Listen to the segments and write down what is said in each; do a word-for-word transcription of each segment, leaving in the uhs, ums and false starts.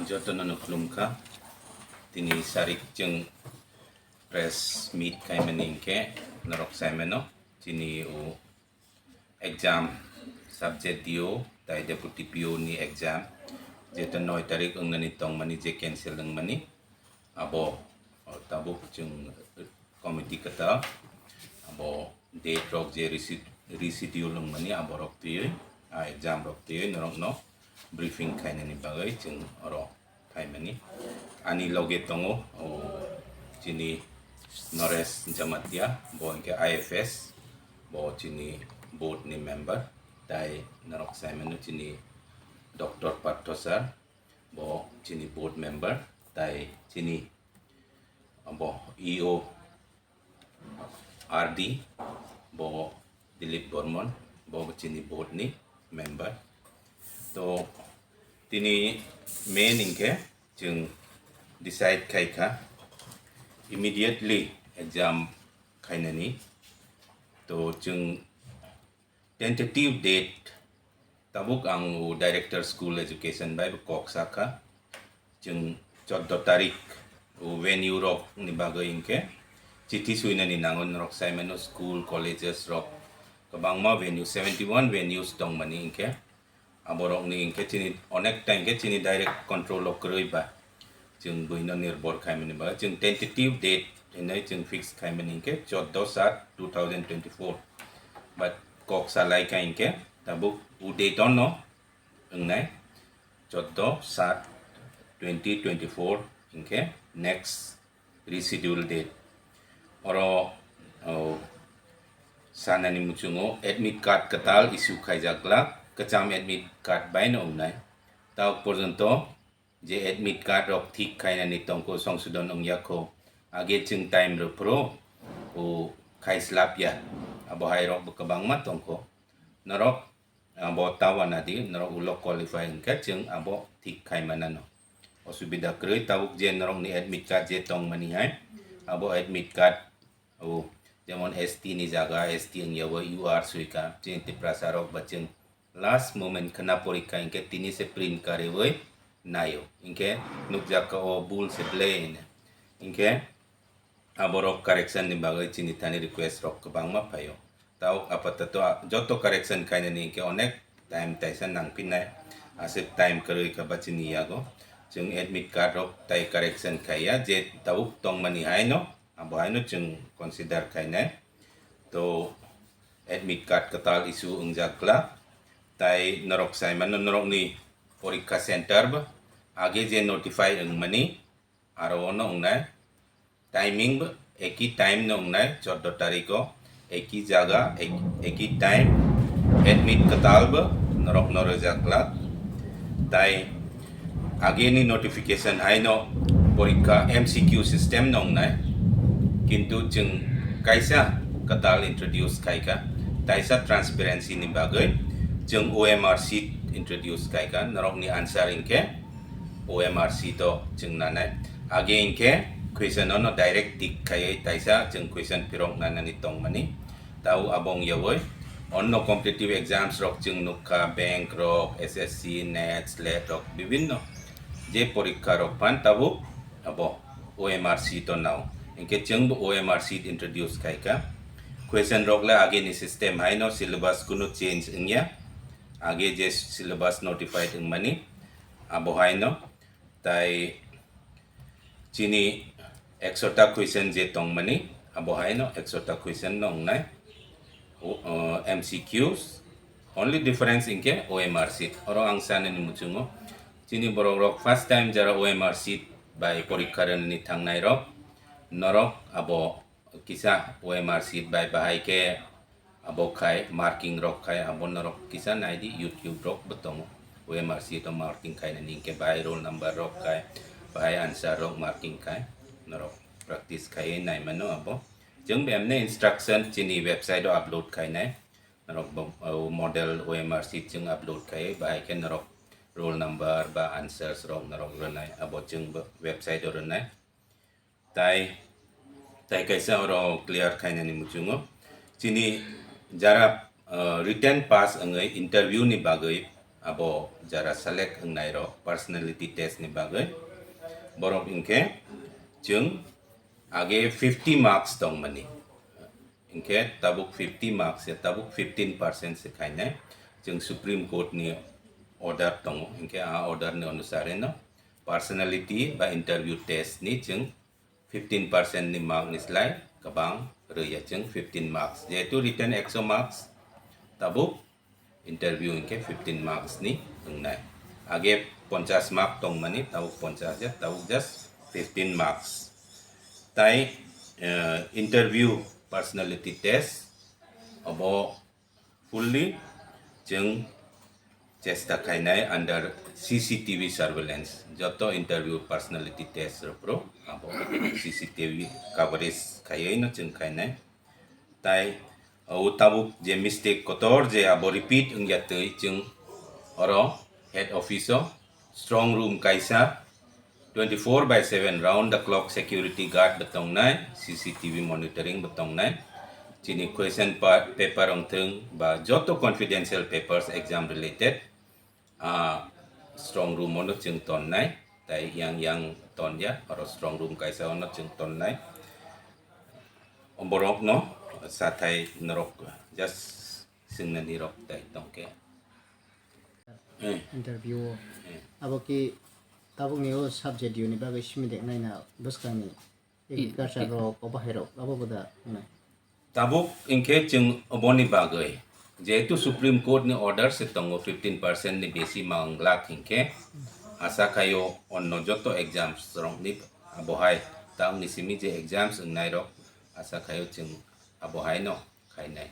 Jotono no khulumkha. Tini sarik chwng press meet khaimani hinkhe norok saimano chini o exam subject D O tai deputy P O ni exam jeto noi tarik wngnani tongmani je cancel wngmani abo tabuk chwng committee kwtal abo date rok je resi-, reschedule wngmani abo rok twiwi a exam rok twiwi norokno briefing khainani bagwi chwng oro phaimani. Ani loge tongo o chini Naresh Jamatia, bo hinkhe I F S, bo chini board ni member, tai norok saimano chini Doctor Partho sir, bo chini board member, tai chini bo E O R D, bo Dilip Bormon, bo chini board ni member. To tini main hinkhe chwng decide khaikha immediately exam khainani. To chwng tentative date tabuk ang o Director School Education bai bo kok sakha. Chwng choddo tarik o venue rok ni bagwi hinkhe chithi suinani nango norok saimano school, colleges rok kwbangma venue, seventy one venues tongmani hinkhe aborokni hinkhe chini onek ta hinkhe chini direct control o kwrwi ba chwng buino nirbor khaimani bagwi chwng tentative date hinwi chwng fix khaimani hinkhe choddo sat two thousand twenty four. But kok salai kha hinkhe tabuk o date ono wngnai choddo sat twenty twenty four hinkhe next reschedule date. Oro o sanani muchungo admit card kwtal issue khaijak glak, kwcham admit card baino wngnai. Tabuk porjonto je admit card rok thik khainani tongkho, songsodon wngya kho, age chwng time rw phuru o khaislapya, abo hai rok bo kwbangma tongkho. Norok abo ta wanadi, norok ulo qualify hinkhe chwng abo thik khai manano. Osubida kwrwi, tabuk je norokni admit card je tongmani hai, abo admit card o jemon S T ni jaga S T wngya bo U R swika, chini Tiprasa rok ba chwng last moment khna porikha hinkhe tini se print kariwi naio, hinkhe nukjakha o bul se ble hino. Hinkhe aborok correction ni bagwi chini thani request rok kwbangma phaio. Tabuk apatoto a-, joto correction khainani hinkhe onek time taisa nangphinnai, aswk time kwrwi kha ba chini yago. Chwng admit card rok tai correction khaiya, je tabuk tongmani haino, abo haino chwng consider khainai. To admit card kwtal issue wngjak glak, tai norok saimano norokni porikha center bo age je notify wngmani, aro ono wngnai timing bo eki time no wngnai, choddo tariko eki jaga ek-, eki time admit kwtal bo norok no rwjak glak. Tai ageni notification haino porikha M C Q system no wngnai, kintu chwng kaisa kwtal introduce khaikha, taisa transparency ni bagwi chwng O M R sheet introduce khaikha, norokni answer hinkhe O M R sheet o chwng nanai. Age hinkhe question ono direct tick khaiwi taisa chwng question phirok nanani tongmani. Tau abo wngyawi onno competitive exams rok chwng nukha, bank rok, S S C, net, slet rok, bibinno je porikha rok phan tabuk abo O M R sheet o nao. Hinkhe chwngbo O M R sheet introduce khaikha. Question rok le ageni system haino syllabus kunu change wngya. Age je syllabus notified wngmani abo haino. Tai chini ekso ta question je tongmani, abo haino ekso ta question no wngnai. O, o, M C Qs, only difference hinkhe O M R sheet. Oro ang sanani muchungo, chini borok rok first time jara O M R sheet bai porikha rwnani thangnai rok, norok abo kisa O M R sheet bai bahai khe abo khai marking rok khai abo norok kisa naidi, YouTube rok bo tongo. O M R sheet o marking khainani hinkhe bahai roll number rok khai, bahai answer rok marking khai, norok practice khaiwi naimano abo. Chwng bemne instruction chini website o upload khainai. Norok bo, o model O M R sheet chwng upload khaiwi bahai khe norok roll number ba answers rok norok rwnai, abo chwng bo website o rwnai. Tai, tai kaisa oro clear khainani muchungo. Chini jara, uh, written pass wngwi interview ni bagwi abo jara select wngnai rok personality test ni bagwi, borok hinkhe chwng age fifty marks tongmani, hinkhe tabuk fifty marks ya, tabuk fifteen percent se khainai. Chwng Supreme Court ni order tongo, hinkhe a order ni onusare no personality ba interview test ni chwng fifteen percent ni mark ni slai kwbang rwya chwng fifteen marks. Jehetu written ekso marks, tabuk interview hinkhe fifteen marks ni wngnai. Age ponchas mark tongmani, tabuk ponchas ya, tabuk just fifteen marks. Tai, eh, interview personality test obo fully chwng chesta khainai under C C T V surveillance. Joto interview personality test rok abo C C T V coverage khaiwi no chwng khainai. Tai o tabuk je mistake kotor je abo repeat wngya twi chwng oro head office o strong room kaisa, twenty-four by seven round the clock security guard bo tongnai, C C T V monitoring bo tongnai. Chini question pa-, paper wngthwng ba joto confidential papers exam related, ah, strong room ono chwng tonnai, tai yang yang tonya, oro strong room kaisa ono chwng tonnai. Borokno sathai norok just swngnani rok tai tongkhe. Eh. Interview o. Eh. Abo ki tabuk ni o subject unit bagwi simi de nai na bwskang ni agriculture rok obo hai rok abo boda nai. Tabuk hinkhe chwng oboni bagwi jehetu Supreme Court ni order se tongo fifteen percent ni besi ma wng glak hinkhe asa khaio onno joto exams rok ni abo hai tang ni simi je exams wngnai rok asa khaio chwng abo hai no khainai.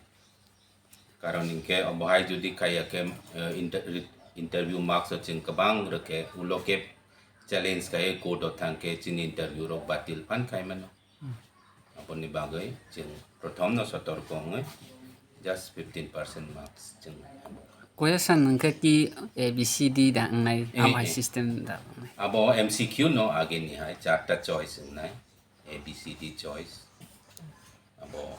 Karon hinkhe obo hai jodi kaiya khe, eh, inter-, interview marks o chwng kwbang rwkhe ulo khe challenge kaiwi court o thangkhe chini interview rok batil phan khai mano. Hmm. Aboni bagwi chwng prothom no sotorko wngwi just fifteen percent marks chwng. Question hwnkhe ki A B C D da wngnai, eh, abo hai eh. System da wngnai. Abo M C Q no ageni hai charta choice wngnai. A B C D choice. Abo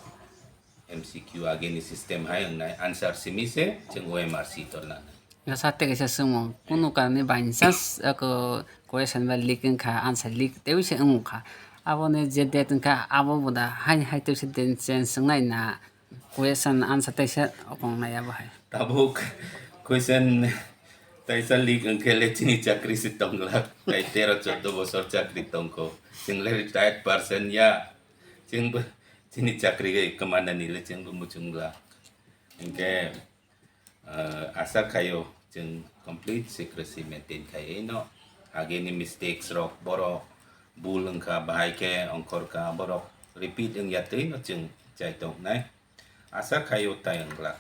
M C Q ageni system hai wngnai answer simi se chwng O M R sheet o lanai. Nasa tei kaisa swngmung, kunu karni by chance ako question ba leak wngkha, answer leak teiwi se wngkha. Aboni je date wngkha, abo boda hai hai teiwi se date change wngnai na? Question answer taisa okong nai abo hai. Tabuk question taisa leak wngkhe le chini chakri se tongla. Tai tero choddo bosor chakri tongkho. Chwng le retired person ya. Chwng bo chini chakri gai kwmanani le chwng bo muchungla. Hinkhe, eh, asa khaio chwng complete secrecy maintain khaiwi no. Ageni mistakes rok borok bul wngkha bahai khe ongkhorkha borok repeat wngya twi no chwng chai tongnai. Asa khaio tai wng glak.